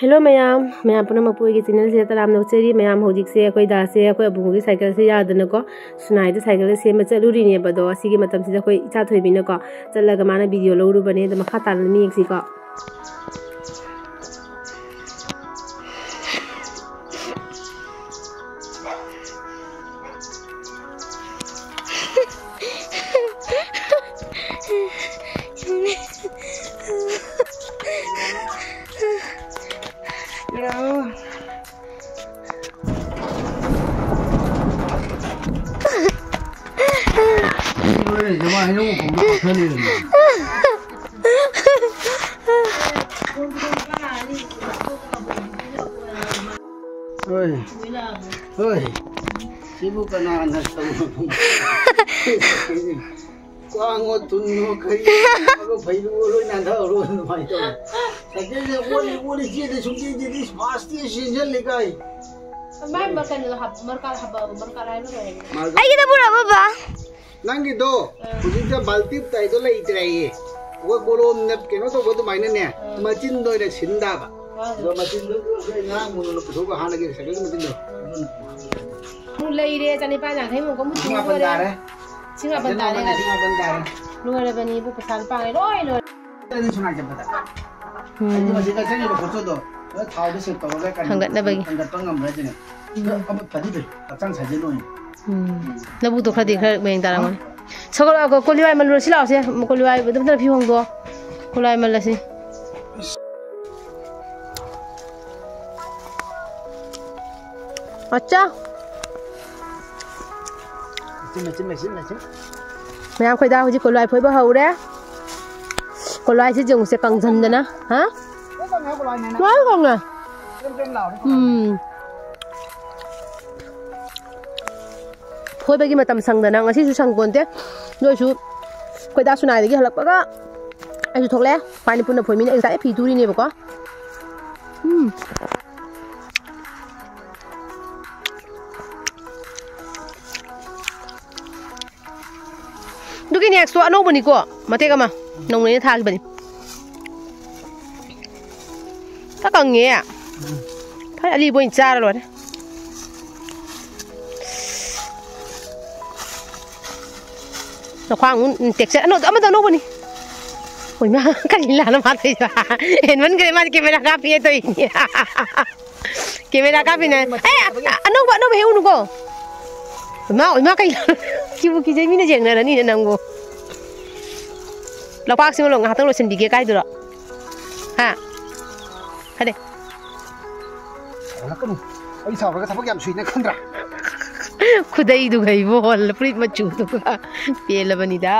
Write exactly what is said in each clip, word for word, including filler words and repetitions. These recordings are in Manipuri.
ꯍꯦꯜꯂꯣ ꯃꯌꯥꯝ, ꯃꯌꯥꯝ ꯄꯨꯝꯅꯃꯛꯄꯨ ꯑꯩꯒꯤ ꯆꯦꯅꯦꯜꯁꯤꯗ ꯇꯔꯥꯝꯅ ꯑꯣꯛꯆꯔꯤ꯫ ꯃꯌꯥꯝ, ꯍꯧꯖꯤꯛꯁꯦ ꯑꯩꯈꯣꯏ ꯗꯥꯁꯦ ꯑꯩꯈꯣꯏ ꯑꯕꯨꯡꯒꯤ ꯁꯥꯏꯀꯜꯁꯦ ꯌꯥꯗꯅꯀꯣ, ꯁꯨꯅꯥꯏꯗ ꯁꯥꯏꯀꯜꯁꯦ ꯁꯦꯝꯕ ꯆꯠꯂꯨꯔꯤꯅꯦꯕ꯫ ꯑꯗꯣ ꯑꯁꯤꯒꯤ ꯃꯇꯝꯁꯤꯗ ꯑꯩꯈꯣꯏ ꯏꯆꯥ ꯊꯣꯏꯕꯤꯅꯀꯣ ꯆꯠꯂꯒ ꯃꯥꯅ ꯚꯤꯗꯤꯑꯣ ꯂꯧꯔꯨꯕꯅꯦ꯫ ꯑꯗꯣ ꯃꯈꯥ ꯇꯥꯅ ꯑꯗꯨꯝ ꯌꯦꯡꯁꯤꯀꯣ꯫ ꯍꯣꯏ, ꯍꯣꯏ, ꯁꯤꯕꯨ ꯀꯅꯥꯅ ꯇꯧꯕ? ꯀ꯭ꯋꯥꯡꯉꯣ ꯇꯨꯟꯉꯣ ꯀꯔꯤ ꯐꯩꯔꯨ ꯂꯣꯏ ꯅꯥꯟꯊꯍꯧꯔꯣ ꯑꯗꯨꯃꯥꯏꯅ ꯇꯧꯋꯦ꯫ ꯁꯥꯏꯀꯜꯁꯦ ꯑꯣꯜꯂꯤ ꯑꯣꯜꯂꯤ ꯆꯦꯟꯗꯦ ꯁꯨꯡꯆꯦꯟ ꯆꯦꯟꯗꯦ ꯏꯁ ꯐꯥꯁꯇꯤ ꯆꯦꯟꯁꯤꯜꯂꯤ ꯀꯥꯏ꯫ ꯃꯥꯏ ꯃ-, ꯀꯩꯅꯣꯗꯣ ꯍꯥꯞ-, ꯃꯔꯀꯥ ꯍꯥꯞꯄ, ꯃꯔꯀꯥ ꯍꯥꯏꯕ꯭ꯔꯥ ꯀꯩ ꯍꯥꯏꯒꯦ? ꯑꯩꯒꯤꯗ ꯄꯨꯔꯛꯑꯣ ꯕꯕꯥ꯫ ꯅꯪꯒꯤꯗꯣ ꯍꯧꯖꯤꯛꯇ ꯕꯥꯜꯇꯤ ꯇꯥꯏꯗꯣ ꯂꯩꯇ꯭ꯔꯦꯌꯦ꯫ ꯑꯩꯈꯣꯏ ꯀꯣꯂꯣꯝꯅ ꯀꯩꯅꯣ ꯇꯧꯕ ꯑꯗꯨꯃꯥꯏꯅꯅꯦ, ꯃꯆꯤꯟꯗꯣ ꯑꯣꯏꯅ ꯁꯤꯟ ꯇꯥꯕ꯫ ꯑꯗꯣ ꯃꯆꯤꯟꯗꯣ ꯑꯩꯈꯣꯏ ꯉꯔꯥꯡ ꯃꯨꯟꯅ ꯄꯨꯊꯣꯛꯄ ꯍꯥꯟꯅꯒꯤ ꯁꯥꯏꯀꯜꯒꯤ ꯃꯆꯤꯟꯗꯣ꯫ ꯑꯃꯨꯛ ꯂꯩꯔꯦ, ꯆꯅꯤꯄꯥꯟ ꯌꯥꯡꯈꯩꯃꯨꯛ ꯑꯃꯨꯛ ꯂꯤꯁꯤꯡ ꯃꯥꯄꯟ ꯇꯣꯡꯗꯣꯔꯦ꯫ ꯇꯥꯔꯦ꯫ ꯂꯤꯁꯤꯡ ꯃꯥꯄꯟ ꯇꯥꯔꯦ ꯍꯥꯏꯔꯦ꯫ ꯂꯤꯁꯤꯡ ꯃꯥꯄꯟ ꯇꯥꯔꯦ꯫ ꯂꯣꯏꯔꯕꯅꯤ ꯏꯕꯨ, ꯄꯩꯁꯥ ꯂꯨꯄꯥ ꯂꯣꯏ ꯂꯣꯏꯔꯦ꯫ ꯑꯗꯨ ꯁꯨꯃꯥꯏꯅ ꯆꯠꯄꯗ꯫ ꯎꯝ꯫ ꯑꯩꯗꯤ ꯃꯁꯤꯗ ꯆꯪꯉꯤꯕ ꯈꯣꯠꯆꯣꯗꯣ ꯂꯣꯏ ꯊꯥꯎꯗ ꯁꯦꯞ ꯇꯧꯔꯒ ꯀꯟ-, ꯍꯪꯒꯠꯅꯕꯒꯤ꯫ ꯍꯪꯒꯠꯄ ꯉꯝꯕ꯭ꯔꯥ ꯁꯤꯅꯦ꯫ ꯎꯝ꯫ ꯑꯃ ꯐꯗꯤ ꯐꯩ, ꯍꯛꯆꯥꯡ ꯁꯥꯖꯦꯜ ꯑꯣꯏꯅ꯫ ꯎꯝ꯫ ꯂꯧꯕꯨꯛꯇꯣ ꯈꯔꯗꯤ ꯈꯔ ꯃꯌꯦꯡ ꯇꯥꯔꯝꯒꯅꯤ꯫ ꯁꯒꯣꯜ, ꯑ, ꯀꯣ-, ꯀꯣꯂꯤꯋꯥꯏ ꯃꯜꯂꯨꯔꯣ, ꯁꯤ ꯂꯥꯛꯑꯣꯁꯦ꯫ ꯀꯣꯂꯤꯋꯥꯏ, ꯑꯗꯨꯝꯇ ꯐꯤ ꯍꯣꯡꯗꯣꯛꯑꯣ꯫ ꯀꯣꯂꯤꯋꯥꯏ ꯃꯜꯂꯁꯤ꯫ ꯑꯠꯆꯥ꯫ Machine, machine, machine, machine. ꯃꯌꯥꯝ ꯈꯣꯏꯗ ꯍꯧꯖꯤꯛ ꯀꯣꯂꯥꯏ ꯐꯣꯏꯕ ꯍꯧꯔꯦ꯫ ꯀꯣꯂꯥꯏꯁꯤ ꯌꯦꯡꯉꯨꯁꯦ, ꯀꯪꯁꯟꯗꯅ꯫ ꯍꯥ? ꯂꯣꯏ ꯀꯪꯉꯦ, ꯀꯣꯂꯥꯏꯅꯦꯅ꯫ ꯂꯣꯏ ꯀꯪꯉꯦ꯫ ꯀ꯭ꯔꯦꯝ ꯀ꯭ꯔꯦꯝ ꯂꯥꯎꯔꯦ, ꯀꯣꯂꯥꯏꯅꯦꯅ꯫ ꯎꯝ꯫ ꯐꯣꯏꯕꯒꯤ ꯃꯇꯝ ꯁꯪꯗꯅ ꯉꯁꯤꯁꯨ ꯁꯪꯄꯣꯟꯇꯦ꯫ ꯅꯣꯏꯁꯨ ꯑꯩꯈꯣꯏ ꯗꯥ ꯁꯨꯅꯥꯏꯗꯒꯤ ꯍꯜꯂꯛꯄꯒ ꯑꯩꯁꯨ ꯊꯣꯛꯂꯛꯑꯦ꯫ ꯄꯥꯅꯤ ꯄꯨꯟꯅ ꯐꯣꯏꯃꯤꯟꯅ ꯑꯩ ꯉꯁꯥꯏ ꯐꯤ ꯇꯨꯔꯤꯅꯦꯕꯀꯣ꯫ ꯎꯝ꯫ ꯑꯗꯨꯒꯤ ꯅꯦꯛꯁꯇꯣ ꯑꯅꯧꯕꯅꯤꯀꯣ, ꯃꯇꯦꯛ ꯑꯃ ꯅꯧꯅ ꯑꯩꯅ ꯊꯥꯈꯤꯕꯅꯤ꯫ ꯈꯔ ꯀꯪꯉꯦ꯫ ꯐꯔꯦ, ꯑꯂꯤꯕ ꯑꯣꯏꯅ ꯆꯥꯔ ꯂꯣꯏꯔꯦ꯫ ꯅꯈ꯭ꯋꯥꯡ ꯑꯃꯨꯛ ꯇꯦꯛꯆ-, ꯑꯅꯧ-, ꯑꯃꯗꯣ ꯑꯅꯧꯕꯅꯤ꯫ ꯍꯣꯏ, ꯃꯥ ꯀꯔꯤ ꯂꯥꯟꯅꯣ ꯃꯥ ꯇꯧꯔꯤꯁꯦ? ꯍꯦꯟꯃꯟꯈ꯭ꯔꯦ, ꯃꯥꯗꯤ ꯀꯦꯃꯦꯔꯥ ꯀꯥꯞꯄꯤ ꯇꯧꯔꯤꯅꯤ꯫ ꯀꯦꯃꯦꯔꯥ ꯀꯥꯞꯄꯤꯅꯦ꯫ ꯑꯦ, ꯑ-, ꯑ-, ꯑꯅꯧꯕ, ꯑꯅꯧꯕ ꯍꯦꯛ ꯎꯅꯨꯀꯣ꯫ ꯏꯃꯥ, ꯏꯃꯥ, ꯀꯩ ꯂꯥꯟꯅꯣ? ꯀꯤꯕꯨ ꯀꯤꯖꯩ, ꯃꯤꯅ ꯌꯦꯡꯅꯔꯅꯤꯅꯦ ꯅꯪꯕꯨ꯫ ꯂꯣꯛꯄꯥꯛꯁꯤꯃ ꯂꯣ-, ꯉꯥꯏꯍꯥꯛꯇꯪ ꯂꯣꯏꯁꯤꯟꯕꯤꯒꯦ ꯀꯥꯏꯗꯨꯔꯣ? ꯍꯥ? ꯍꯥꯏꯗꯤ꯫ ꯁꯥꯎꯔꯛꯀꯅꯨ꯫ ꯑꯩ ꯁꯥꯎꯔꯒ ꯊꯕꯛ ꯌꯥꯝ ꯁꯨꯏꯅ ꯈꯟꯗ꯭ꯔꯥ? ꯈꯨꯗꯩꯗꯨꯒ ꯏꯕꯣ, ꯐꯨꯔꯤꯠ ꯃꯆꯨꯗꯨꯒ ꯄꯦꯜꯂꯕꯅꯤꯗ꯫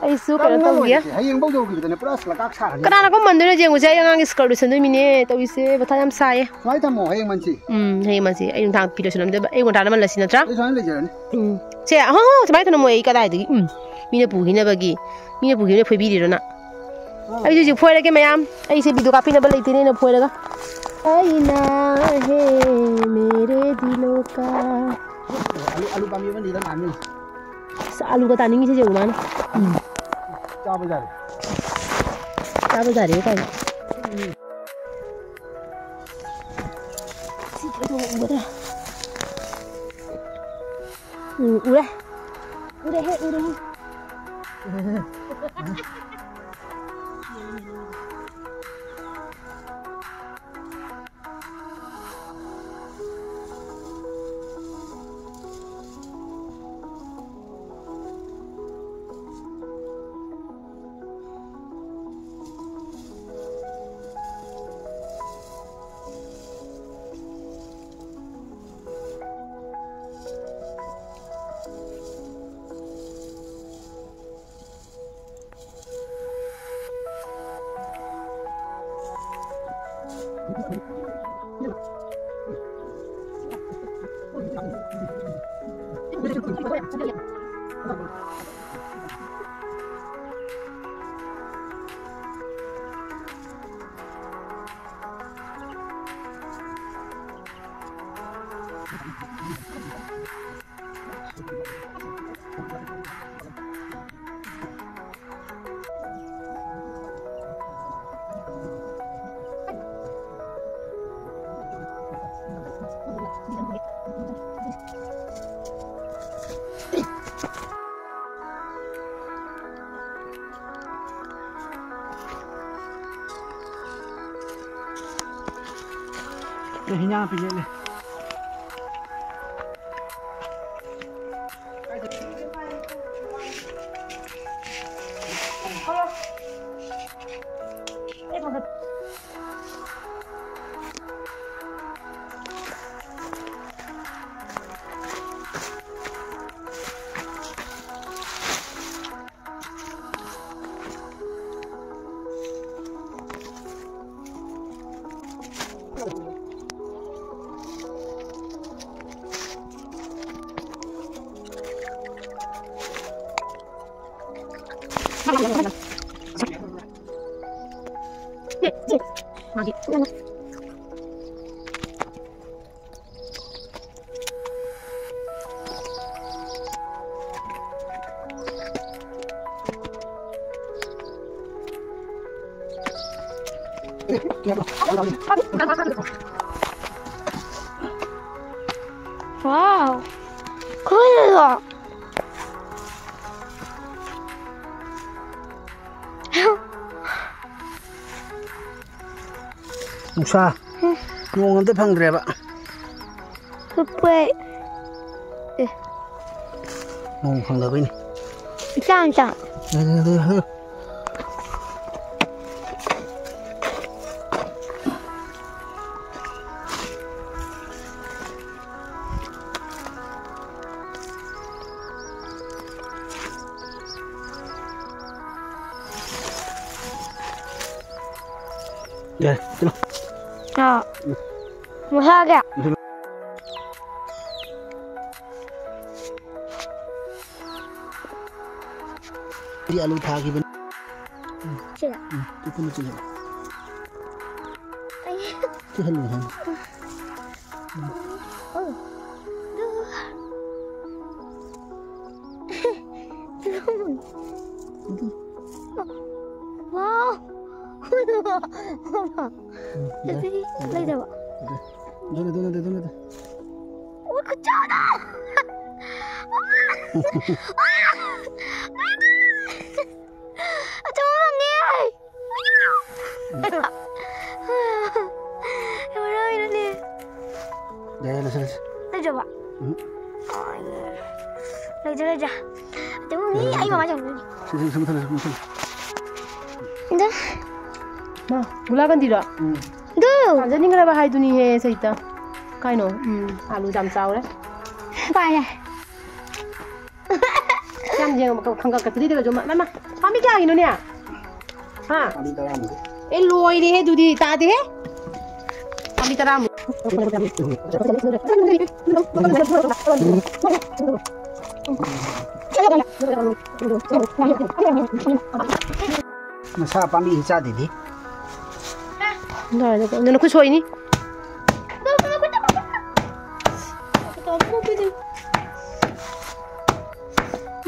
ꯑꯩꯁꯨ ꯀꯩꯅꯣ ꯇꯧꯒꯦ꯫ ꯍꯌꯦꯡꯐꯧ ꯌꯧꯈꯤꯕꯗꯅꯦ ꯄꯨꯔꯥ ꯂꯀꯥꯛ ꯁꯥꯔꯅꯤ꯫ ꯀꯅꯥꯅ ꯀꯝ ꯃꯟꯗꯣꯏꯅꯣ ꯌꯦꯡꯉꯨꯁꯦ, ꯑꯩ ꯑꯉꯥꯡꯒꯤ skirt ꯂꯣꯏꯁꯟꯗꯣꯏꯃꯤꯅꯦ ꯇꯧꯔꯤꯁꯦ, ꯃꯊꯥ ꯌꯥꯝ ꯁꯥꯏꯌꯦ꯫ ꯁꯨꯃꯥꯏꯅ ꯊꯝꯃꯣ, ꯍꯌꯦꯡ ꯃꯟꯁꯤ꯫ ꯎꯝ, ꯍꯌꯦꯡ ꯃꯟꯁꯤ꯫ ꯑꯩ ꯅꯨꯡꯗꯥꯡ ꯐꯤ ꯂꯣꯏꯁꯜꯂꯝꯗꯣꯏꯕ, ꯑꯩ ꯉꯟꯇꯥꯅ ꯃꯜꯂꯁꯤ ꯅꯠꯇ꯭ꯔꯥ? ꯑꯩ ꯁꯨꯃꯥꯏꯅ ꯂꯩꯖꯔꯅꯤ꯫ ꯎꯝ꯫ ꯁꯦ, ꯑꯍꯣ, ꯍꯣ, ꯁꯨꯃꯥꯏꯅ ꯊꯝꯃꯣ, ꯑꯩ ꯀꯗꯥꯏꯗꯒꯤ? ꯎꯝ, ꯃꯤꯅ ꯄꯨꯈꯤꯅꯕꯒꯤ, ꯃꯤꯅ ꯄꯨꯈꯤꯕꯅ ꯐꯣꯏꯕꯤꯔꯤꯔꯣ ꯅꯪ? ꯑꯩꯁꯨ ꯍꯧꯖꯤꯛ ꯐꯣꯏꯔꯒꯦ ꯃꯌꯥꯝ꯫ ꯑꯩꯁꯦ video ꯀꯥꯞꯄꯤꯅꯕ ꯂꯩꯇꯦꯅꯦ, ꯑꯩꯅ ꯐꯣꯏꯔꯒ꯫ ꯑꯩꯅ ꯍꯦ ꯃꯦꯔꯦ ꯗꯤꯂꯣ ꯀꯥ꯫ ꯑꯂꯨ, ꯑꯂꯨ ꯄꯥꯝꯕꯤ ꯑꯃꯅꯤꯗ ꯉꯥꯟꯕꯤꯌꯨ꯫ ꯑꯁ, ꯑꯂꯨꯒ ꯇꯥꯅꯤꯡꯉꯤꯁꯦ ꯌꯦꯡꯉꯨ ꯃꯥꯅ꯫ ꯎꯝ꯫ ꯆꯥꯕ ꯌꯥꯔꯦ꯫ ꯆꯥꯕ ꯌꯥꯔꯦ ꯀꯥꯏꯅ꯫ ꯁꯤ ꯀꯩꯗꯧꯕꯗ? ꯎꯝ, ꯎꯔꯦ꯫ ꯎꯔꯦꯍꯦ, ꯎꯔꯦꯍꯦ꯫ ꯍꯤꯟꯖꯥꯡ ꯅꯥꯄꯤ ꯂꯩꯔꯦ꯫ Wow. Cool. ꯅꯨꯡꯁꯥ꯫ ꯎꯝ꯫ ꯅꯣꯡ ꯑꯝꯇ ꯐꯪꯗ꯭ꯔꯦꯕ꯫ ꯊꯨꯞꯄꯦ꯫ ꯑꯦ꯫ ꯅꯣꯡ ꯐꯪꯗꯕꯩꯅꯤ꯫ ꯏꯆꯥ ꯏꯆꯥ꯫ ꯌꯥꯔꯦ, ꯌꯥꯔꯦ, ꯌꯥꯔꯦ꯫ ꯌꯥꯔꯦ, ꯆꯠꯂꯣ꯫ ꯑꯥ꯫ ꯎꯝ꯫ ꯃꯁꯥꯒꯤ꯫ ꯎꯝ꯫ ꯑꯩ ꯑꯂꯨ ꯊꯥꯈꯤꯕꯅꯤ꯫ ꯁꯤꯗ꯫ ꯎꯝ, ꯇꯨ ꯄꯨꯟꯅ ꯆꯤꯛꯍꯜꯂꯨ꯫ ꯑꯩ ꯆꯤꯛꯍꯜꯂꯨ ꯍꯥꯏ꯫ ꯎꯝ꯫ ꯑꯣ꯫ ꯑꯗꯨ꯫ ꯑꯗꯨ꯫ ꯋꯥꯎ꯫ ꯎꯝ, ꯌꯥꯔꯦ, ꯑꯗꯨꯗꯤ ꯌꯥꯔꯦ, ꯂꯩꯇꯕ꯫ ꯌꯥꯔꯦ꯫ ꯑꯗꯨꯅ, ꯑꯗꯨꯅ, ꯑꯗꯨꯅ, ꯑꯗꯨꯅ꯫ ꯑꯣ, ꯈꯨꯆꯥꯎꯗꯣ! ꯑꯆꯧꯕ ꯐꯪꯉꯦ! ꯀꯃꯥꯏꯅ ꯇꯧꯔꯤꯅꯣꯅꯦ? ꯂꯩꯔꯦ, ꯂꯣꯏꯁꯤꯜꯂꯁꯤ꯫ ꯂꯩꯖꯕ? ꯎꯝ꯫ ꯂꯩꯖ, ꯂꯩꯖ꯫ ꯑꯗꯨꯕꯨ ꯃꯤ ꯂꯩꯖ, ꯑꯩ ꯂꯩꯖ꯫ ꯃꯃꯥ ꯆꯪꯗꯣꯏꯅꯤ꯫ ꯁꯤ, ꯁꯤ, ꯁꯤ ꯃꯨꯊꯠꯂꯁꯤ, ꯃꯨꯊꯠꯂꯁꯤ꯫ ꯑꯗꯣ꯫ ꯃꯥ, ꯒꯨꯂꯥꯀꯟꯗꯤꯔꯣ? ꯎꯝ꯫ ꯑꯗꯨ꯫ ꯊꯥꯖꯅꯤꯡꯈ꯭ꯔꯕ ꯍꯥꯏꯗꯨꯅꯤꯍꯦ, ꯁꯩꯇ꯫ ꯀꯥꯏꯅꯣ? ꯎꯝ, ꯑꯥꯂꯨ ꯌꯥꯝ ꯆꯥꯎꯔꯦ꯫ ꯄꯥꯏꯔꯦ꯫ ꯌꯥꯝ ꯌꯦꯡꯉꯣ, ꯈꯪꯒꯠ ꯀꯠꯊꯔꯤꯗꯒꯁꯨ꯫ ꯃꯥ, ꯃꯥ, ꯃꯥ, ꯄꯥꯝꯕꯤ ꯀꯌꯥꯒꯤꯅꯣꯅꯦ? ꯍꯥ? ꯄꯥꯝꯕꯤ ꯇꯔꯥꯃꯨꯛ꯫ ꯑꯦ, ꯂꯣꯏꯔꯦꯍꯦ, ꯑꯗꯨꯗꯤ ꯇꯥꯗꯦꯍꯦ꯫ ꯄꯥꯝꯕꯤ ꯇꯔꯥꯃꯨꯛ꯫ ꯃꯁꯥ ꯄꯥꯝꯕꯤ ꯆꯥꯗꯦꯗꯤ꯫ ꯅꯪ ꯈꯨꯠ ꯁꯣꯛꯏꯅꯤ꯫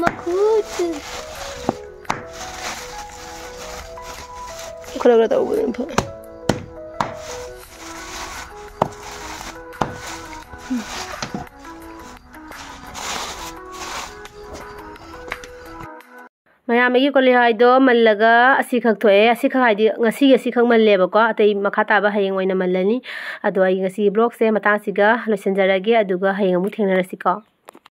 ꯃꯈꯨꯠ꯫ ꯈꯔ ꯈꯔ ꯇꯧꯕꯅ ꯐꯩ꯫ ꯃꯌꯥꯝ, ꯑꯩꯒꯤ ꯀꯣꯂꯤ ꯍꯋꯥꯏꯗꯣ ꯃꯜꯂꯒ ꯑꯁꯤꯈꯛ ꯊꯣꯛꯑꯦ꯫ ꯑꯁꯤꯈꯛ ꯍꯥꯏꯗꯤ ꯉꯁꯤꯒꯤ ꯑꯁꯤꯈꯛ ꯃꯜꯂꯦꯕꯀꯣ, ꯑꯇꯩ ꯃꯈꯥ ꯇꯥꯕ ꯍꯌꯦꯡ ꯑꯣꯏꯅ ꯃꯜꯂꯅꯤ꯫ ꯑꯗꯣ ꯑꯩ ꯉꯁꯤꯒꯤ vlogꯁꯦ ꯃꯇꯥꯡꯁꯤꯒ ꯂꯣꯏꯁꯤꯟꯖꯔꯒꯦ, ꯑꯗꯨꯒ ꯍꯌꯦꯡ ꯑꯃꯨꯛ ꯊꯦꯡꯅꯔꯁꯤꯀꯣ꯫